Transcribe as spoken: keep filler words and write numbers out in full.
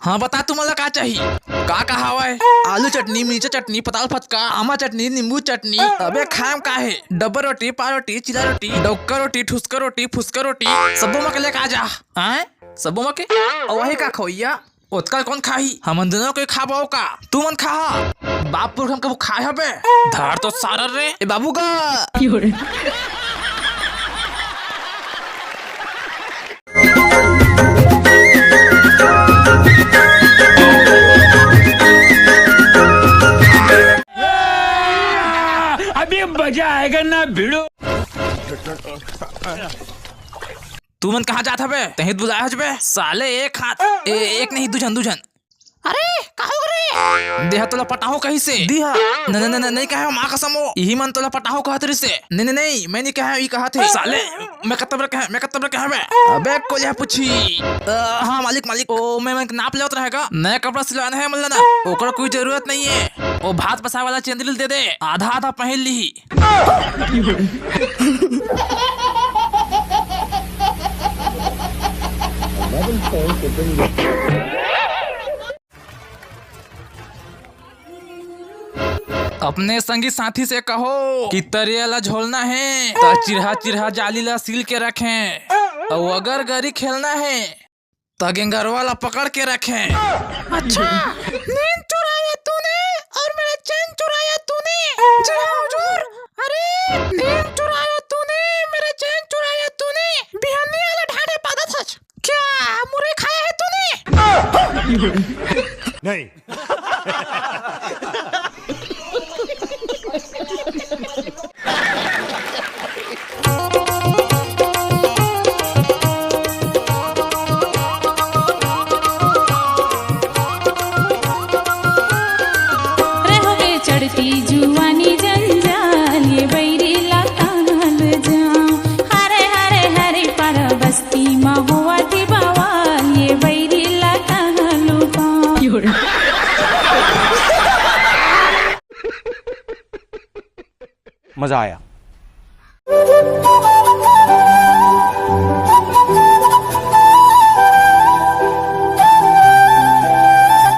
हाँ, बता, तुमन ला का चाही? का का हवय? आलू चटनी, मिर्चा चटनी, पताल फतका, आमा चटनी, नींबू चटनी। अबे, खाम का हे? डब्बा रोटी, पाव रोटी, चीला रोटी, डौका रोटी, ठुसका रोटी, फुसका रोटी, सबो मा के लेके आ जा। आय? सबो मा के? अउ वही का खोइया? ओतका कौन खाही? हमन दोनों के खा पाओ का? तू मन खा। बाप पुरख हम कबू खाए हबे? धार तो सारा रे। ए बाबू का। अभी मजा आएगा ना भिड़ो। तू मन कहाँ जात हबे? तहीं बुलाए हच बे साले। एक हाथ, ए, एक नहीं, दू झन, दू झन। अरे, का हो रे? देहा तोला पटाहूं कहिसे? दिहा। न, न, न, न, नहीं कहे, माँ कसम हो। इही मन तोला पटाहूं कहत रिसे। नहीं, नहीं, नहीं, मैं नहीं कहे, ई कहत हे। साले, मैं कतब रखे, मैं कतब रखे बे। अबे, कोलिया पूछी। अ, हाँ, मालिक, मालिक, ओ, मैं, मैं नाप लेवत रहेगा। नया कपड़ा सिलवाना है, मल्ला ना। ओकर कोई जरूरत नहीं है। ओ, भात पसाए वाला चेंदरी दे दे, आधा, आधा पहन ली। अपने संगी साथी से कहो कि तरिया ला झोलना हे, त चिरहा चिरहा जाली ला सील के रखें, अउ अगर गरी खेलना हे, त गेंगरवा ला पकड़ के रखें। अच्छा, नींद चुराया तूने और मेरा चैन चुराया तूने। जी हाँ हुजूर, अरे नींद चुराया तूने, मेरा चैन चुराया तूने। बिहनिया ला ढांढे पादत हच। क्या मुरई खाया है तूने? नहीं। रे होगे चढ़ती जुआनी जंजाल, ये बैरी ला कहाँ ले जाऊं? हरे हरे हरे पर बस्ती मा होवत बवाल, ये बैरी ला कहाँ लुकाऊं? मजा आया।